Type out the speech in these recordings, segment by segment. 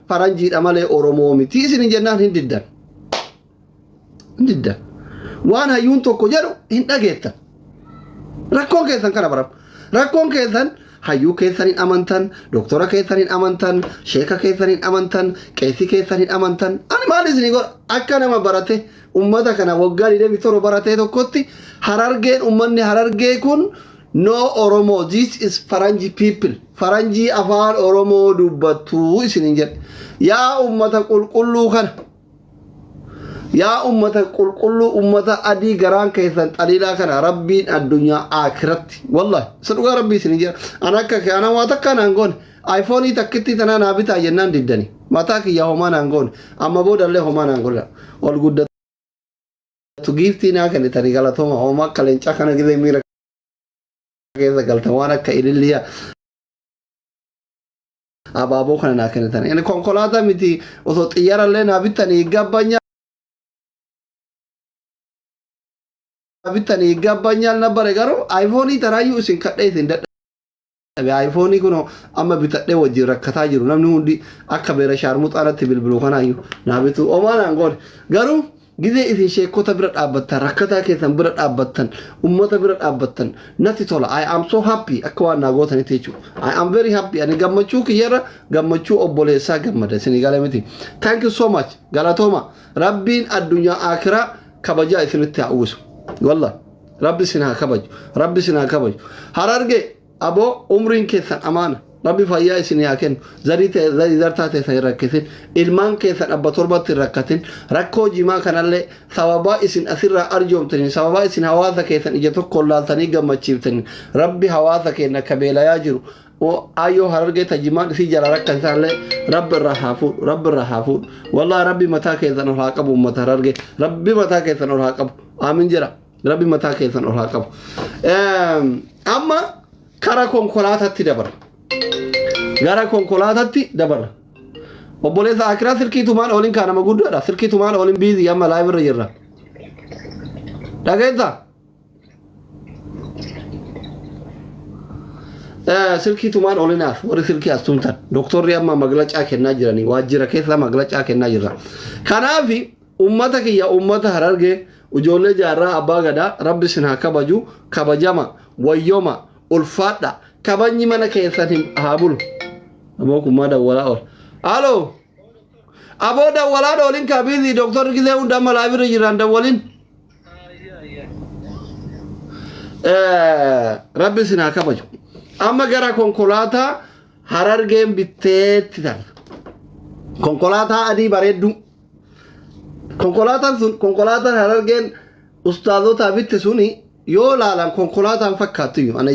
Faranjiidha malee Oromoo miti isin jennaan hin diddan. Hin diddan. Waan hayyuun tokko jedhu hin dhageettan. Rakkoon keessan kana baram. Rakkoon keessan hayyuu keessan hin amantan, doktora keessan hin amantan, sheeka keessan hin amantan, qeesii keessan hin amantan. Ani maal isinii godha? Akka nama barate ummata kana waggaa 27 baratee tokkotti Harargeen, ummanni Harargee kun no Oromoo, this is Faranji people, Faranjii afaan Oromoo dubbattu isinin jedhe. Yaa ummata qulqulluu kana, yaa ummata qulqulluu, ummata adii garaan keessan xaliilaa kana, Rabbiin addunyaa aakiratti, wallahi isa dhugaa Rabbii isinin jedha. Ana akka kee ana waa takka naan goone. iPhone takkitti tanaa naa bitaa jennaan diddani. Mataa kiyya homaa naan goone. Amma boodallee homaa naan godha. Ol guddatu giiftii naa kennitanii galatooma. Homaa akka leencaa kana gizee miira keessa galtan waan akka ililliyaa abaaboo kana naa kennitan. Inni konkolaataa miti, osoo xiyyaarallee naa bittanii gabbanya bittanii gabbanyaan na bare. Garuu iPhone taraayyuu isin kadhee isin dadhabe. iPhone kun amma bitadhee wajjin rakkataa jiru. Namni hundi akka beera shaarmuxaa irratti bilbilu kanaayyuu naa bitu omaa naan goone. Garuu gizee isin sheekota bira dhaabbattan, rakkataa keessan bira dhaabbattan, ummata bira dhaabbattan natti tola. I am so happy akka waan naa gootanitti jechuudha. I am very happy. Ani gammachuu kiyyarra gammachuu obboleessaa gammada. Isin galee miti? Thank you so much. Galatooma. Rabbiin addunyaa akiraa kabajaa isinitti haa uwwisu. Wallah, Rabbi isin haa kabaju. Rabbi isin haa kabaju. Hararge aboo, umriin keessan amaana. Rabbi fayyaa isin haa kennu. Zarii ta'e zarii zartaa teessan hin rakkisin. Ilmaan keessan abba torbatti hin rakkatin. Rakkoo jimaa kanallee sababaa isin asirraa arjoomtaniin, sababaa isin hawaasa keessan ija tokkoon laaltanii gammachiiftaniin, Rabbi hawaasa keenya ka beelayaa jiru, ayyoo Harargee tajimaan isii jala rakkatisaallee Rabbi irraa haa fuudhu. Rabbi irraa haa fuudhu. Wallahi Rabbi mataa keessan ol haa qabu. Uummata Harargee, Rabbi mataa keessan ol haa qabu. Aamin jedha. Rabbi mataa keessan ol haa qabu. Amma kara konkolaataatti dabara. Gara konkolaataatti dabara. Obboleessa Akiraa, silkii tumaan oolin kaa, nama guddaadha. Silkii tumaan oolin, busy amma live irra jirra. Dhageessaa? Silkii tumaan oolinaaf warri silkii as tumtan. Doktorri amma maglacaa kennaa jiranii, waajjira keessa maglacaa kennaa jirra. Kanaafi ummata kiyya, ummata Harargee, ijoollee Jaarraa Abbaa Gadaa, Rabbi isin haa kabaju. Kabajama, wayyoma, ulfaadha. Kabajni mana keessan hin haa bulu. Aboo, kun maa dawwalaa oola? Aloo, aboo, dawwalaa oolin kaa, busy. Doktorri gizee hunda amma live irra jiraan dawwalin. Rabbi isin haa kabaju. Amma gara konkolaataa Harargeen bitteetti tana. Konkolaataa adii bareedduu. Konkolaataan sun, konkolaataan Harargeen ustaazotaa bitte suni, yoo laalan konkolaataan fakkaattu iyyuu. Ana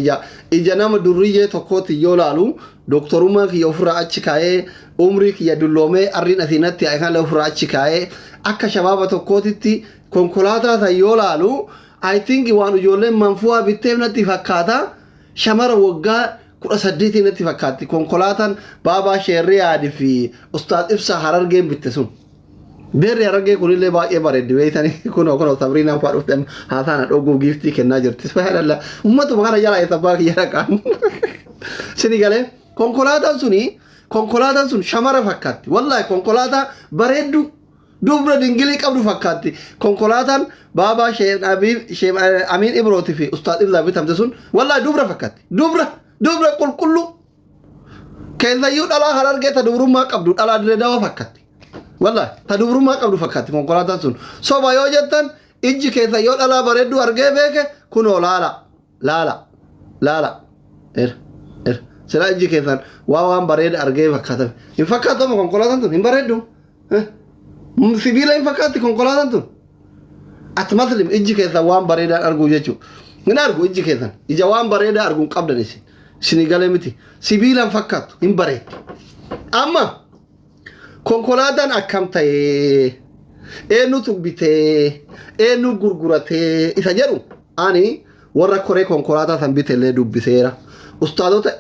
ija nama durriyyee tokkooti yoo laalu, doktorummaa kiyya ofirraa achi kaa'ee, umrii kiyya dulloomee arriin asiinatti kan ofirraa achi kaa'ee, akka shabaaba tokkootitti konkolaataa san yoo laalu, I think waan ijoolleen manfu'aa bitteef natti fakkaata. Shamara waggaa 18 natti fakkaatti konkolaataan Baabaa Sheerriyaadi fi Ustaaz Ibsaa Harargeen bitte sun. Beerri Harargee kunillee baay'ee bareeddi beektanii. Kunoo kunoo, Sabriinaan fa'aa dhufte haasaa na dhoguu giiftii kennaa jirti. Subhaanallah, ummatuma kana jala eessa abbaa kiyya dhaqaan. Sini galee konkolaataan suni, konkolaataan sun shamara fakkaatti. Wallahi konkolaataa bareedduu dubra dingilii qabdu fakkaatti. Konkolaataan Baabaa Sheekh Amiin Ibrooti fi Ustaaz Ibsaa bitamte sun wallahi dubra fakkaatti. Dubra dubra qulqulluu. Keessayyuu dhalaa Harargee ta dubrummaa qabdu, dhalaa Dirree Dawaa fakkaatti. Wallahi ta dubrummaa qabdu fakkaatti konkolaataan sun. Soba yoo jettan, ijji keessa yoo dhalaa bareedduu argee beeke, kunoo laala laala laala er er, silaa ijji keessan waa waan bareeda argee fakkaatan hin fakkaatamu. Konkolaataan tun hin bareeddu. Sibiila hin fakkaatti konkolaataan tun. Ati maslim ijji keessan waan bareedaan arguu jechuudha. Hin argu ijji keessan. Ija waan bareedaa arguu hin qabdan isin. Isinii galee miti? Sibiilaan fakkaattu, hin bareeddu. Amma konkolaataan akkam ta'ee, eenyutu bitee, eenyu gurguratee isa jedhu, ani warra koree konkolaataa san bitellee dubbiseera. Ustaadota,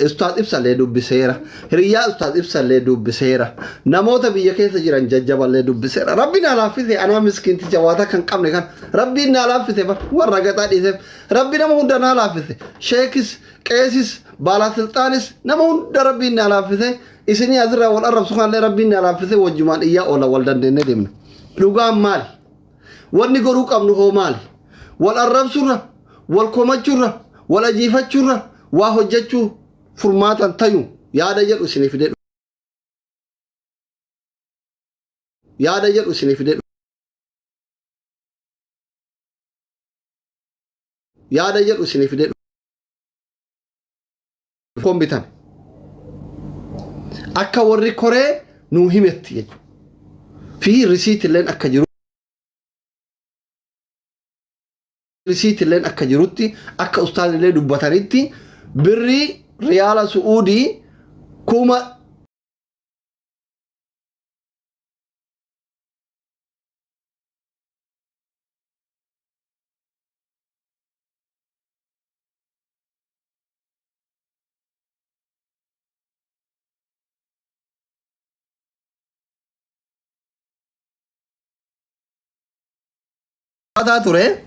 Ustaaz Ibsallee dubbiseera. Hiriyyaa Ustaaz Ibsallee dubbiseera. Namoota biyya keessa jiran jajjaballee dubbiseera. Rabbi naa laaffise. Anaa miskiinticha waata kan qabne kan Rabbiin naa laaffise bar warra gaxaa dhiiseef Rabbi nama hunda naa laaffise. Sheekis, qeesis, baalasilxaanis, nama hunda Rabbiin naa laaffise. Isinii asirraa wal arrabsu kanallee rabbiin na laaffisee wajjumaan iyyaa oola wal dandeennee deemna. Dhugaan maali? Wanni godhuu qabnu hoo maali? Wal arrabsurra, wal komachurra, wal ajiifachurra waa hojjechuu furmaatan tayu yaada jedhu isinii fidee yaada jedhu isinii fidee yaada jedhu isinii fidee foon bitame. Akka warri koree nuu himetti jechuudha. Fi risiitilleen akka jiru risiitilleen akka jirutti akka ustaazillee dubbatanitti birrii riyaala su'uudii kuma konkolaataa ture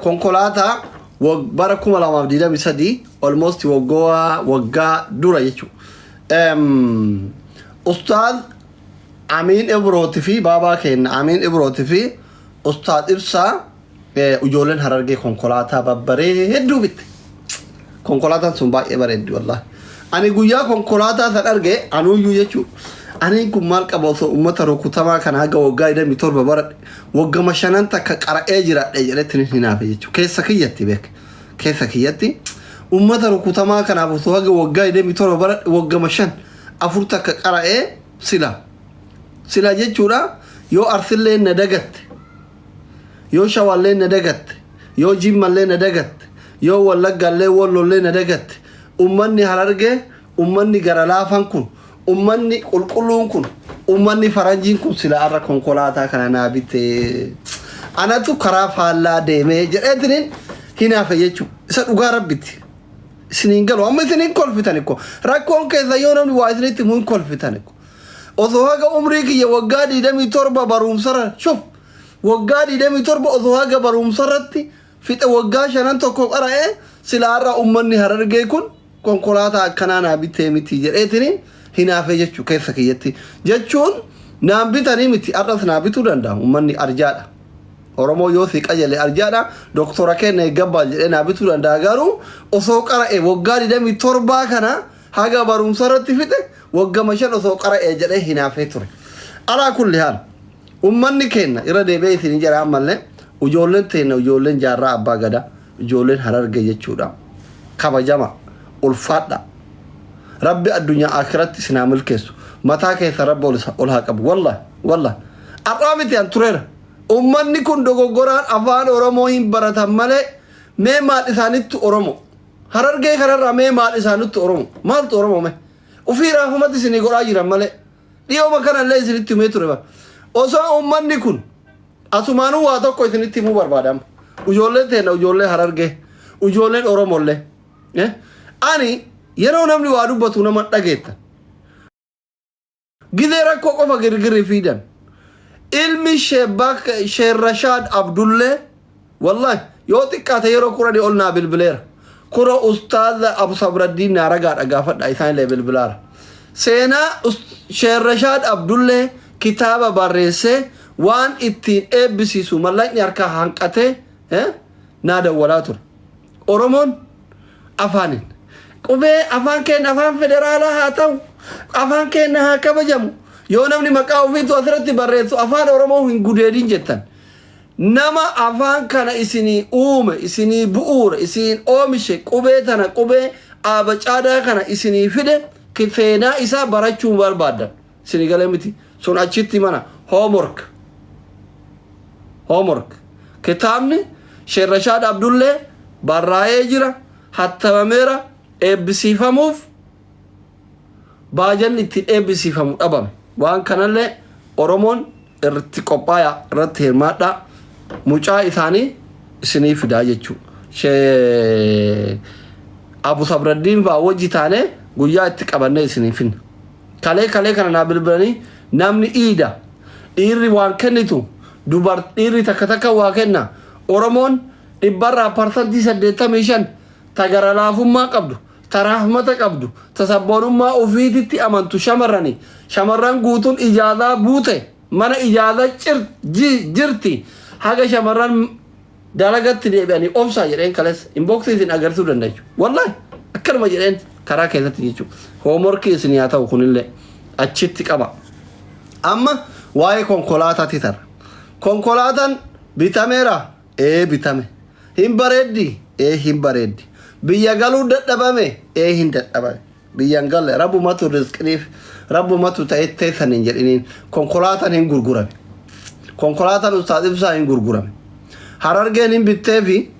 konkolaataa bara 2023 almost waggaa waggaa dura jechuudha. Ustaaz Amiin Ibrooti fi baabaa keenya Amiin Ibrooti fi Ustaaz Ibsaa ijoolleen Harargee konkolaataa babbareedduu bitte. Konkolaataan sun baay'ee bareeddi wallahi. Ani guyyaa konkolaataa san arge anuyyuu jechuudha. Aniin kun maal qaba osoo uummata rukutamaa kana haga waggaa 27 baradhe waggama shanan takka qara'ee jiraadhe jedhetti ni hinaafe jechuudha. Keessa kiyyatti beek. Keessa kiyyatti uummata rukutamaa kanaaf osoo haga waggaa 27 baradhe waggama shan afur takka qara'ee sila. Sila jechuudha yoo arsillee na dagatte yoo shawallee na dagatte yoo jimmallee na dagatte yoo wallaggallee wallollee na dagatte ummanni harargee ummanni gara laafan kun ummanni qulqulluun kun ummanni faranjiin kun sila arra konkolaataa kana naa bitee anatu karaa faallaa deemee jedheetiniin hinaafe jechuudha isa dhugaa rabbitti isiniin galu amma isiniin kolfitan ko rakkoon keessa yoo namni waa isinitti himu hin kolfitan ko osoo haga umrii kiyya waggaa 27 barumsarra shuf waggaa 27 osoo haga barumsarratti fixe waggaa shanan tokko qara'ee silaarraa ummanni harargee kun konkolaataa akkanaa naa bitee miti jedheetini hinaafee jechuu keessa kiyyatti jechuun naan bitanii miti har'as naa bituu danda'a ummanni arjaadha. Oromoo yoo si qajeele arjaadha doktora keenya eeggabbaa jedhee naa bituu danda'a garuu osoo qara'e waggaa 27 kana haga barumsa irratti fixe waggama shan osoo qara'ee jedhee hinaafee ture. Alaa kulli haal ummanni keenya irra deebi'ee isin jedha ammallee ijoolleen teenya ijoolleen jaarraa abbaa gadaa ijoolleen harargee jechuudha. Kabajama ulfaadha. Rabbi addunyaa akiratti isin haa milkeessu. Mataa keessa rabbi ol haa qabu. Wallah wallah. Har'aa miti an tureera. Ummanni kun dogoggoraan afaan Oromoo hin baratan malee mee maal isaanitti Oromoo. Harargee kanarraa mee maal isaanitti Oromoo. Maaltu Oromoo mee? Ufii raafumatti isinii godhaa jiran malee. Dhiyooma kanallee isinitti himee ture bara. Osoo uummanni kun asumaanuu waa tokko isinitti himuu barbaadama. Ijoolleen teenya ijoollee Harargee, ijoolleen Oromollee. Ani yeroo namni waa dubbatu nama dhageetta. Gizee rakkoo qofa girgirri fiidan. Ilmi Sheerrashaad Abdullee wallahi yoo xiqqaate yeroo kudhanii ol naa bilbileera. Kura ustaaza Abu Sabraddiin naa ragaadha gaafadha isaan illee bilbilaara. Seenaa Sheerrashaad Abdullee kitaaba barreessee waan ittiin eebbisiisu mallaqni harkaa hanqatee naa dawwalaa ture. Oromoon afaaniin qubee afaan keenya afaan federaalaa haa ta'u afaan keenya haa kabajamu yoo namni maqaa ofiitu asirratti barreessu afaan Oromoo hin gudeedin jettan. Nama afaan kana isinii uume isinii bu'uure isiin oomishe qubee tana qubee aabacaadaa kana isinii fide seenaa isaa barachuu barbaaddan. Isinii galee miti sun achitti mana homework. Homework. Kitaabni Sheerrashaad Abdullee barraa'ee jira, hattamameera, eebbisiifamuuf baajanni ittiin eebbisiifamu dhabame. Waan kanallee Oromoon irratti qophaayaa, irratti hirmaadhaa. Mucaa isaanii isinii fidaa jechuudha. Abu Sabraddiin fa'aa wajji taanee guyyaa itti qabannee isinii finna. Kalee kalee kana naa bilbilanii namni iida dhiirri waan kennitu dubar dhiirri takka takka waa kenna Oromoon dhibbarraa parsantii 85 ta gara laafummaa qabdu Ta rahmata qabdu, ta sabboonummaa ufiititti amantu shamarrani. Shamarran guutuun ijaazaa buute, mana ijaazaa jirti. Haga shamarran dalagatti deebi'anii obsaa jedheen kaleessa. Inboxii isin agarsiisuu danda'a jechuudha. Wallaahi akkanuma jedheen karaa keessatti jechuudha. Hoomorkii isin haa ta'u kunillee achitti qaba. Amma waa'ee konkolaataati tara. Konkolaataan bitameera? Ee, bitame. Hin bareeddi? Ee, hin bareeddi. Biyya galuu dadhabame? Ee, hin dadhabame. Biyya hin galle rabbumatu rizqiniif rabbumatu ta'ettee san hin jedhiniin konkolaataan hin gurgurame. Konkolaataan Ustaaz Ibsaa hin gurgurame. Harargeen hin bitteefi,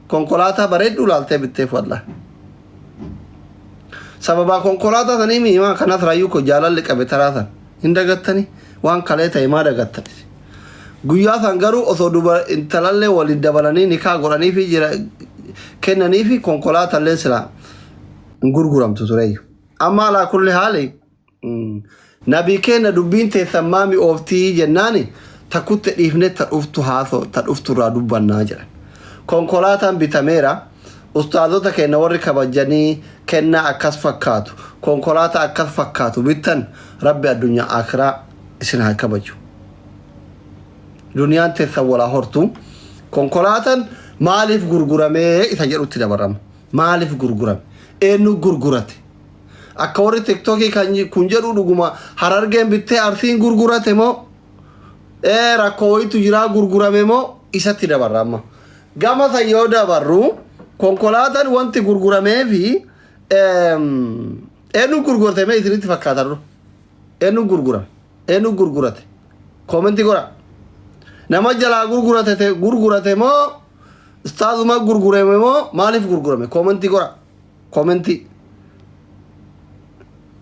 konkolaataa bareedduu laaltee bitteef wallahi. Sababaa konkolaataa sanii miimaa kanas raayyuu koo jaalalli qabe taraa san hin dagattani, waan kalee ta'e maa dagattani. Guyyaa san garuu osoo duba intalallee waliin dabalanii nikaa godhaniifi jira kennaniifi konkolaatallee silaa hin gurguramtu tureeyyu. Amma alaa kulli haali nabii keenya dubbiin teessan maa mi'ooftii jennaani takkutte dhiifne ta dhuftu haasoo ta dhuftu irraa dubbannaa jedhan. Konkolaataan bitameera. Ustaazota keenya warri kabajanii kennaa akkas fakkaatu, konkolaataa akkas fakkaatu bittan, rabbi addunyaa akiraa isin haa kabaju. Duniyaan teessan walaa hortu. Konkolaataan maaliif gurguramee isa jedhutti dabarama. Maaliif gurgurame? Eenyu gurgurate? Akka warri TikTokii kan kun jedhu dhuguma Harargeen bittee Arsiin gurgurate moo? Ee, rakkoo wayitu jiraa gurgurame moo? Isatti dabarra amma. Gama san yoo dabarru, konkolaataan wanti gurguramee fi eenyu gurgurate mee isinitti fakkaata dura? Eenyu gurgurame? Eenyu gurgurate? Commentii godhaa. Nama jalaa gurgurate gurgurate moo, ustaazuma gurgurame moo, maaliif gurgurame? Commentii godhaa. Commentii.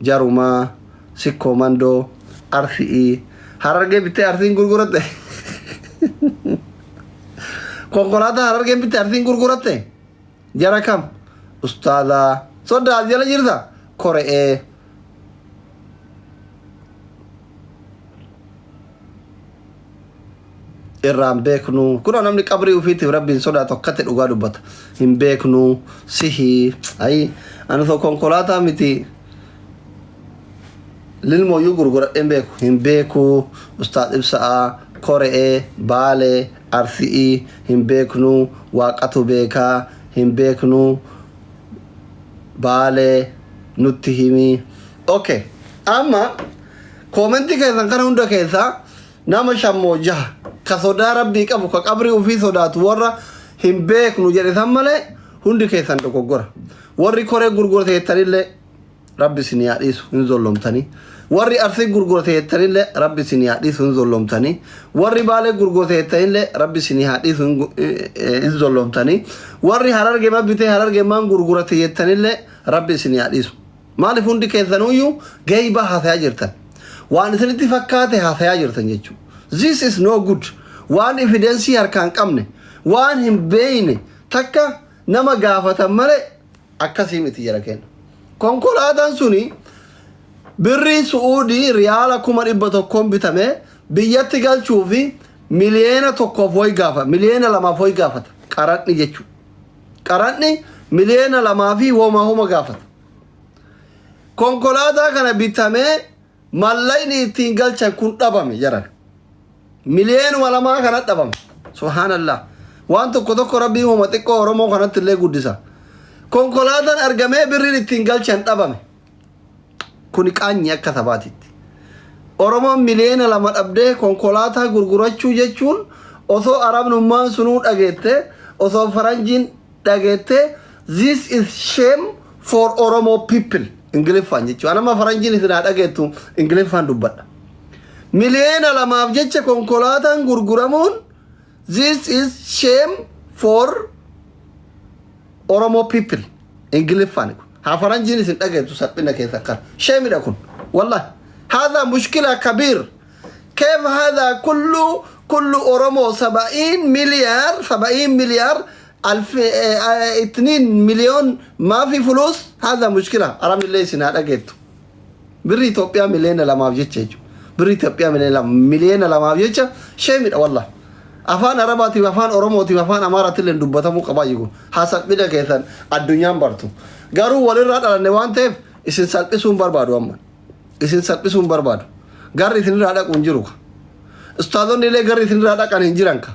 Jarumaa, Sikkoo Mandoo, Arsii, Harargee bittee Arsiin gurguratte. Konkolaataa Harargeen bittee Arsiin gurguratte. Jara kam? Ustaazaa. Soddaa as jala jirta? Kore'ee. Irraan beeknu. Kunoo namni qabrii ofiitiif rabbiin sodaatu akkatti dhugaa dubbata. Hin beeknu. Sihii. Ayi. Ani osoo konkolaataa miti. Lilmooyyuu gurguradheen beeku. Hin beeku. Ustaaz Ibsa'aa. Kore'ee. Baalee. Arsi'ii. Hin beeknu. Waaqatu beekaa. Hin beeknu. Baalee. Nutti himi. Okay. Amma commentii keessan kana hunda keessaa nama shammoo jaha ka sodaa rabbii qabu, ka qabrii ofii sodaatu, warra hin beeknu jedhe san malee hundi keessan dogoggora. Warri koree gurgurate jettanillee rabbi isin haa dhiisu, hin zollomtanii. Warri Arsii gurgurate jettanillee rabbi isin haa dhiisu, hin zollomtanii. Warri Baalee gurgurate jettanillee rabbi isin haa dhiisu, hin zollomtanii. Warri Harargee ma bitee Harargee maan gurgurate jettanillee rabbi isin haa dhiisu. Maaliif hundi keessanuyyuu geeyibaa haasayaa jirtan? Waan isinitti fakkaate haasayaa jirtan jechuudha. This is no good. Waan evidencii harkaan qabne, waan hin beeyne takka nama gaafatan malee akkasii miti jara kenna. Konkolaataan suni birrii Su'uudii riyaala 100,000n bitame, biyyatti galchuu fi 1,000,000f wayi gaafa, 2,000,000f wayi gaafata qaranni jechuudha. Qaranni 2,000,000 fi homa homa gaafata. Konkolaataa kana bitamee mallaqni ittiin galchan kun dhabame jaran. 2,000,000 kana dhabame. Subhaanallah. Waan tokko tokko rabbiin homa xiqqoo Oromoo kanatti illee guddisa. Konkolaataan argamee birriin ittiin galchan dhabame. Kuni qaanyi akka sabaatitti. Oromoon 2,000,000 dhabdee konkolaataa gurgurachuu jechuun, osoo arabnummaan sunuu dhageette, osoo faranjiin dhageette, this is shame for Oromo people Ingiliffaan jechuudha. Anama faranjiin isin haa dhageettu Ingiliffaan dubbadha. 2,000,000f jecha konkolaataan gurguramuun this is shame for Oromo people Ingiliffaan kun. Haa faranjiin isin dhageettu salphina keessa kan. Shameidha kun. Wallahi. هذا مشكلة كبير. كيف هذا كله كل أورومو 70 مليار، 70 مليار ألف 2 مليون ما في فلوس. هذا مشكلة. أرام اللي سنة dhageettu. Birri Itoophiyaa 2,000,000f jecha jechuudha. Birri Itoophiyaa 2,000,000f jecha shameidha wallah. Afaan Arabaatiif, afaan Oromootiif, afaan Amaaraatillee dubbatamuu qabaa jiru. Haa salphina keessan addunyaan bartu. Garuu walirraa dhalanne waan ta'eef isin salphisuu hin barbaadu amma. Isin salphisuu hin barbaadu. Garri isinirraa dhaqu hin jiru ka. Ustaazonni illee garri isinirraa dhaqan hin jiran ka.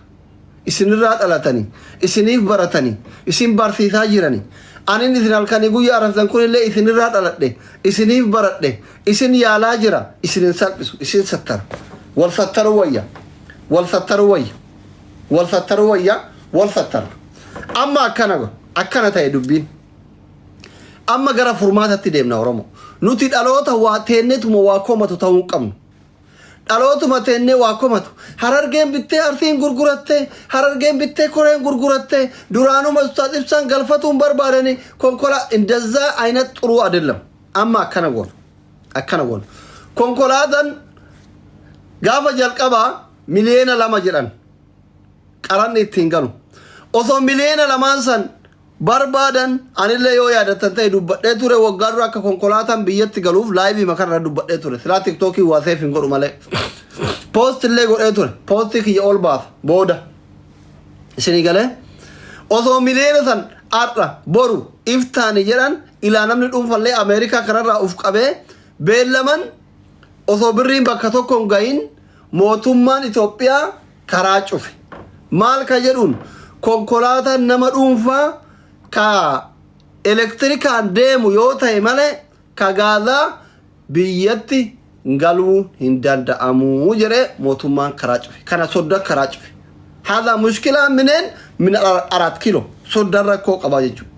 Isinirraa dhalatanii, isiniif baratanii, isin barsiisaa jiranii. Anin isin halkanii guyyaa arrabsan kunillee isinirraa dhaladhe, isiniif baradhe, isin yaalaa jira, isin hin salphisu, isin sattara. Wal sattaruu wayya. Wal sattaruu wayya. Wal sattaruu wayya. Wal sattara. Amma akkana akkana ta'e dubbiin. Amma gara furmaatatti deemna Oromoo. Nuti dhaloota waa teennetuma waa komatu ta'uu hin qabnu. Dhalootuma teennee waa komatu. Harargeen bittee Arsiin gurgurattee, Harargeen bittee Koreen gurgurattee, duraanuma Ustaaz Ibsaan galfatuu hin barbaadani konkolaa indazaa aynat xuruu adellam. Amma akkana goona. Akkana goona. Konkolaataan gaafa jalqabaa 2 miliyoona jedhan qaranni ittiin galu. Osoo 2 miliyoona san barbaadan, anillee yoo yaadattan ta'e dubbadhee ture waggaa dura akka konkolaataan biyyatti galuuf live makarra dubbadhee ture. Silaa TikTokii waa seef hin godhu malee. Post illee godhee ture. Postii kiyya ol baasa booda. Isinii galee? Osoo miliyoona san har'a boru iftaani jedhan ilaa namni dhuunfallee Ameerikaa kanarraa uf qabee beellaman, osoo birriin bakka tokko hin gahin mootummaan Itoophiyaa karaa cufe. Maal ka jedhuun, konkolaataan nama dhuunfaa ka elektirikaan deemu yoo ta'e malee ka gaazaa biyyatti galuu hin danda'amu jedhee mootummaan karaa cufe. Kana sodda karaa cufe. Haadha mushkilaa mineen min 4 kiiloo soddaan rakkoo qabaa jechuudha.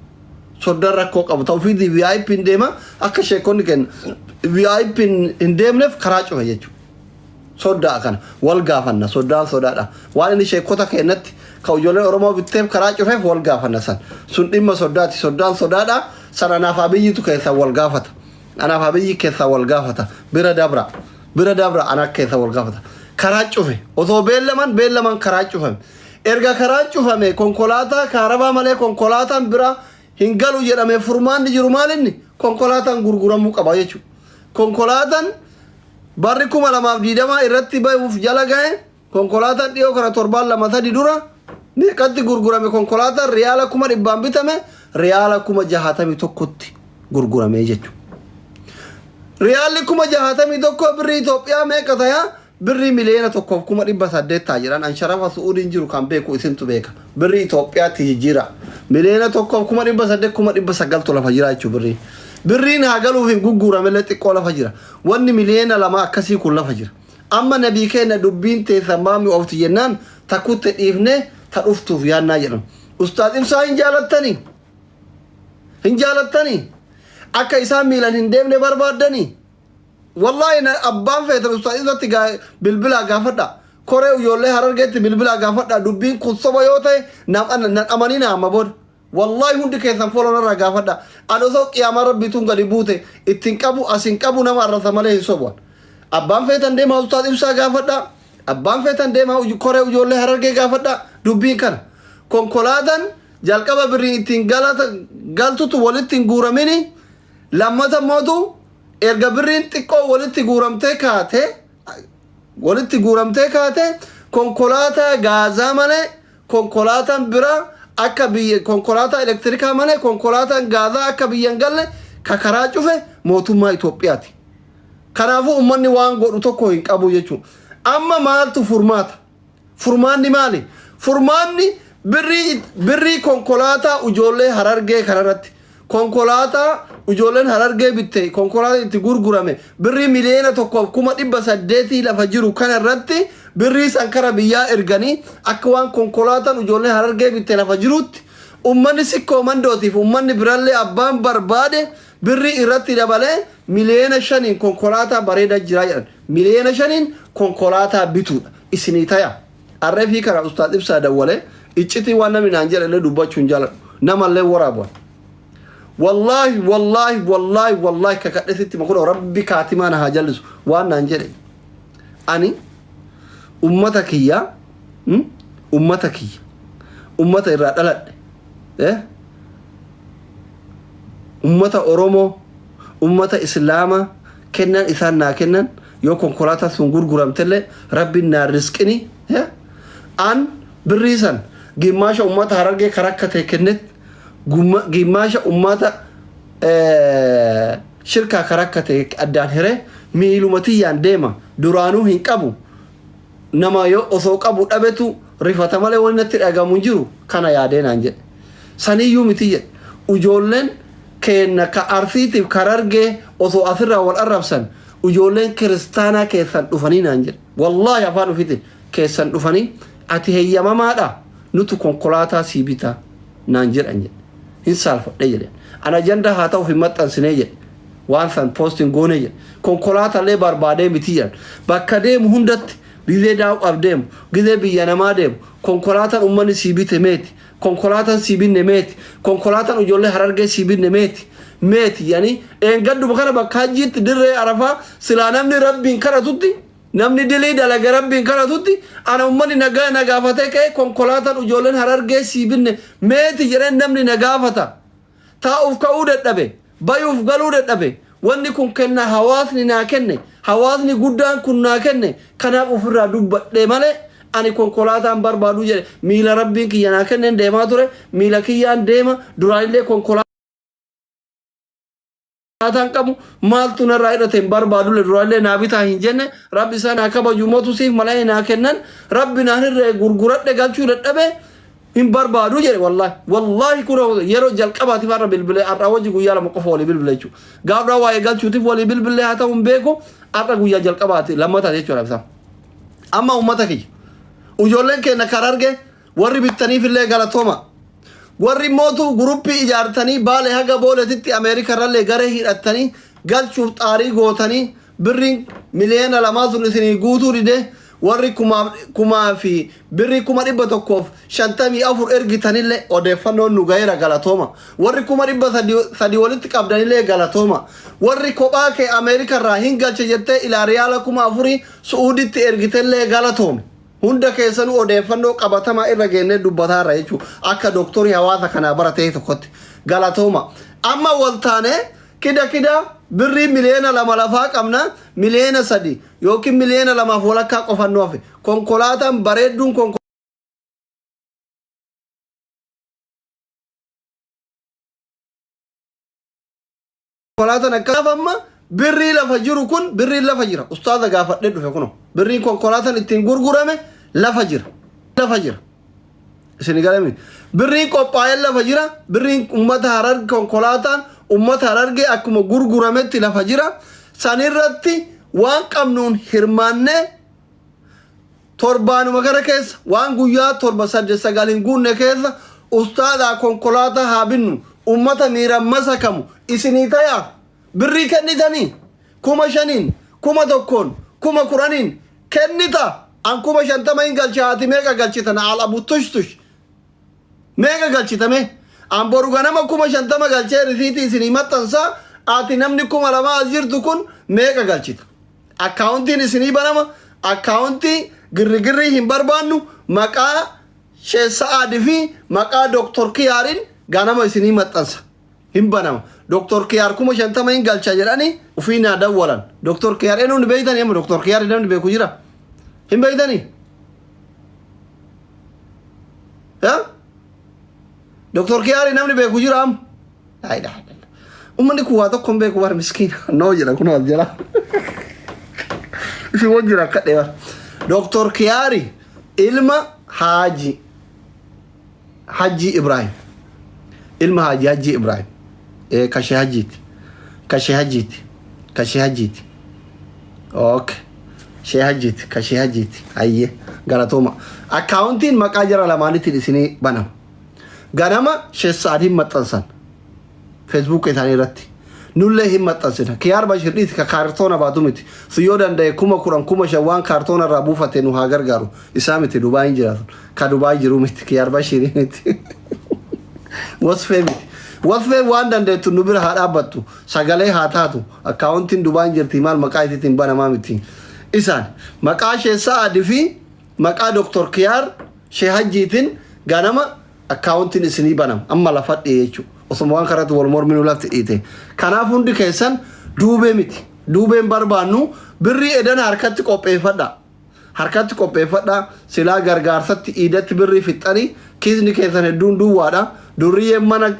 Soddaan rakkoo qabu ta'uu fi VIP hin deema, akka sheekonni kenna VIP hin deemneef karaa cufe jechuudha. Soddaa kana wal gaafanna, soddaan sodaadha. Waan inni sheekota kennatti ka ijoolleen Oromoo bitteef karaa cufeef wal gaafanna san. Sun dhimma soddaati. Soddaan sodaadha. San anaaf Abiyyitu keessaa wal gaafata. Anaaf Abiyyi keessaa wal gaafata. Bira dabra. Bira dabra, ana keessa wal gaafata. Karaa cufe. Osoo beellaman beellaman karaa cufame. Erga karaan cufame konkolaataa kaarabaa malee konkolaataan bira hin galu jedhame, furmaanni jiru maal inni? Konkolaataan gurguramuu qaba jechuudha. Konkolaataan barri 2020 irratti bahuuf jala gahe, konkolaataan dhiyoo kana torbaan 2-3 dura meeqatti gurgurame? Konkolaataan riyaala 100,000 bitame riyaala 61,000tti gurgurame jechuudha. Riyaalli 61,000 birrii Itoophiyaa meeqa tayaa? Birrii 1,800,000 ta'a jedhan. An sharafa Su'uudiin jiru kan beeku isintu beeka. Birrii Itoophiyaatti jijjiira. 1,800,000, 900,000tu lafa jira jechuudha birriin. Birriin haa galuuf hin gurguramellee xiqqoo lafa jira. Wanni 2 miliyoona akkasii kun lafa jira. Amma nabii keenya dubbiin teessan maami oofti jennaan takkutti dhiifnee ta dhuftuuf yaannaa jedhan. Ustaaz Ibsaa hin jaalattanii? Hin jaalattanii? Akka isaan miilan hin deemne barbaaddanii? Wallaahi abbaan feetan ustaaz Ibsaatti bilbilaa gaafadha. Koree ijoollee Harargeetti bilbilaa gaafadha. Dubbiin kun soba yoo ta'e nan amanina amma booda. Wallaahi hundi keessan follow narraa gaafadha. Ani osoo qiyaamaa rabbiituun gadi buute ittiin qabu as hin qabu, nama arrasa malee hin sobu. Abbaan feetan deemaa ustaaz Ibsaa gaafadha. Abbaan feetan deemaa koree ijoollee Harargee gaafadha. Dubbiin kana. Konkolaataan jalqaba birriin ittiin galtutu walitti hin guuramini. Lammata mootu erga birriin xiqqoo walitti guuramtee kaate konkolaataa gaazaa malee konkolaataan biraa akka biyya, konkolaataa elektirikaa malee konkolaataan gaazaa akka biyya hin galle ka karaa cufe mootummaa Itoophiyaati. Kanaafuu uummanni waan godhu tokko hin qabu jechuudha. Amma maaltu furmaata? Furmaanni maali? Furmaanni birrii konkolaataa ijoollee Harargee kanarratti, konkolaataa ijoolleen Harargee bitte, konkolaataa itti gurgurame birrii 1,800,000 lafa jiru kanarratti birrii san kara biyyaa erganii akka waan konkolaataan ijoolleen Harargee bitte lafa jirutti, ummanni Sikkoo Mandootiif ummanni birallee abbaan barbaade birrii irratti dabalee 5 miliyoonaan konkolaataa bareedaa jira jedhan. 5 miliyoonaan konkolaataa bituudha. Isinii taya. Arreefii kana ustaaz Ibsaa dawwalee iccitii waan namni naan jedhe illee dubbachuu hin jaaladhu. Namallee waraabuan. Wallaahi, wallaahi, wallaahi, wallaahi, kakadhe sitti makuna, rabbi kaatimaa na haa jallisu waan naan jedhe. Ani ummata kiyya, ummata kiyya, ummata irraa dhaladhe, ummata Oromoo, ummata Islaamaa kennan isaan naa kennan yoo konkolaataa sun gurguramtellee rabbiin naa risqini an Birrii san gimmaasha ummata Harargee ka rakkate kennet, gimmaasha ummata shirkaa ka rakkate addaan hiree miiluma tiyyaan deema. Duraanuu hin qabu, nama yoo osoo qabu dhabetu rifata malee wanni natti dhagamu hin jiru, kana yaadee naan jedhe. Saniyyuu miti jedhe. Ijoolleen keenna ka Arsiitiif ka Harargee osoo asirraa wal arrabsan ijoolleen kiristaanaa keessan dhufanii naan jedhe. Wallaahi afaan ofiitiin keessan dhufanii, "Ati heeyyamamaadha, nutu konkolaataa sii bitaa," naan jedhan jedhe. Hin saalfadhe jedhe. An ajandaa haa ta'uuf hin maxxansinee jedhe. Waan san post hin goone jedhe. Konkolaataallee barbaadee miti jedhan. Bakka deemu hundatti, gizee daawwaaf deemu, gizee biyya namaa deemu, "Konkolaataan uummanni sii bite meeti? Konkolaataan sii binne meeti? Konkolaataan ijoollee Harargee sii binne meeti? Meeti?" Yani dheengadduma kana bakka hajjiitti dirree Arafaa silaa namni Rabbiin kadhatutti, namni dilii dalaga Rabbiin kadhatutti, ana uummanni nagaa na gaafatee ka'ee, "Konkolaataan ijoolleen Harargee sii binne meeti?" jedhee namni na gaafata. Taa'uuf ka'uu dadhabe, bayuuf galuu dadhabe. Wanni kun kenna hawaasni naa kenne, hawaasni guddaan kun naa kenne, kanaaf ofirraa dubbadhe malee ani konkolaataan barbaadu jedhe. Miila Rabbiin kiyya naa kenneen deemaa ture, miila kiyyaan deema. Duraanillee konkolaataan qabu, maaltu narraa hidhate? Hin barbaadule, duraallee naa bitaa hin jenne. Rabbi isaa naa kabaju, mootu siif malee naa kennan, Rabbi naan hirree gurguradhe galchuu dadhabe, hin barbaadu jedhe. Wallaahi, wallaahi, kun yeroo jalqabaatiif har'a bilbilee, har'a wajji guyyaa 2 qofa walii bilbile jechuudha. Gaafdhaa waa'ee galchuutiif walii bilbilee haa ta'u hin beeku, har'a guyyaa jalqabaati lammataa jechuudha ibsa. Amma uummata kiyya, ijoolleen keenya kan arge warri bittaniif illee galatooma. Warri mootu guruppii ijaartanii Baale haga Booletitti Ameerika irrallee garee hidhattanii galchuuf xaarii gootanii birriin miliyoona 2 sun isinii guutuu dide, warri kumaa fi birrii 154,000 ergitanillee odeeffannoon nu gaheera, galatooma. Warri 300,000 walitti qabdanillee galatooma. Warri kophaa kee Ameerika irraa hin galche jettee ilaa riyaala 4000 Su'uuditti ergitellee galatoome. Hunda keessanuu odeeffannoo qabatamaa irra geennee dubbataarra jechuudha. Akka dooktorii hawaasa kanaa baratee tokkotti galatooma. Amma wal taanee kida kida birrii miliyoona 2 lafaa qabna, miliyoona 3 yookiin miliyoona 2.5 qofannoo hafe. Konkolaataan bareedduun, konkolaataan akkanaaf amma birrii lafa jiru kun, birriin lafa jira. Ustaaza gaafadhee dhufe. Kuno birriin konkolaataan ittiin gurgurame lafa jira, lafa jira. Isin galame, birriin qophaa'ee lafa jira. Birriin ummata Hararge, konkolaataan ummata Hararge akkuma gurgurametti lafa jira. Sanirratti waan qabnuun hirmaannee torbaanuma kana keessa, waan guyyaa 7, 8, 9 hin guunne keessa ustaadaa konkolaataa haa binnu. Ummata miiraan masakamu isinii tayaa. Birrii kennitanii 5,000n, 1,000n, 10,000n kennita. An 50,000 hin galcha. Ati meeqa galchita? Na al abu tush tush meeqa galchitame? An boru ganama 50,000 galchee risiitii isinii maxxansaa. Ati namni 2,000 as jirtu kun meeqa galchita? Akkaawuntiin isinii banama. Akkaawuntii girrigirrii hin barbaannu. Maqaa Sheek Sa'aad fi maqaa Dooktor Kiyaariin ganama isinii maxxansa, hin banama. Dooktor Kiyaar 50,000 hin galcha jedhanii ufii naa dawwalan. Dooktor Kiyaar eenyuun beeytanii? Amma Dooktor Kiyaar namni beeku jira? Hin beeytanii? Yaa Dooktor Kiyaar namni beeku jira amma? Laa ilaaha illallah. Uummanni kun waa tokko hin beeku bara, miskiina. Noo jedha kun as jala. Isin wajjin akka dheebar. Dooktor Kiyaari ilma Haaji Hajji Ibrahim. Ilma Haaji Hajji Ibrahim. Kashee Hajjiiti. Kashee Hajjiiti. Kashee Hajjiiti. Okay. Shee Hajjiiti. Kashee Hajjiiti. Hayyee. Galatooma. Akkaawuntiin maqaa jara lamaaniitiin isinii banama. Ganama Sheessaadhiin maxxansan. Facebook isaanii irratti. Nullee hin maxxansina. Kiyaar Bashir dhiisi, ka kaartoona baatu miti. Sun yoo danda'e 10,000, 5,000 waan kaartoona irraa buufate nu haa gargaaru. Isaa miti, Dubaayin jiraatu. Ka Dubaay jiru miti. Kiyaar Bashirii miti. Wasfee miti. Wasfee waan dandeettu nu bira haa dhaabbattu. Sagalee haa taatu. Akkaawuntiin Dubaayin jirti maal maqaa isiitiin banamaa miti. Isaan maqaa Shee Sa'aad fi maqaa Dr. Kiyaar Shee Hajjiitiin ganama akkaawuntiin isinii banama. Amma lafa dhi'e jechuudha. Osuma waan kanatti wal morminuu lafti dhiite. Kanaaf hundi keessan duubee miti. Duubeen barbaannu, birrii edana harkatti qopheeffadha. Harkatti qopheeffadha. Silaa gargaarsatti iidatti birrii fixxanii kiisni keessan hedduun duwwaadha. Durriyyeen mana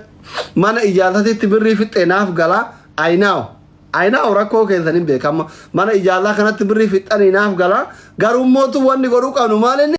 mana ijaarsatitti birrii fixxee naaf galaa. Ayinaaw. Ayinaaw, rakkoo keessan hin beekama. Mana ijaarsaa kanatti birrii fixxanii naaf galaa. Garuu mootu wanni godhuu qabnu maal inni?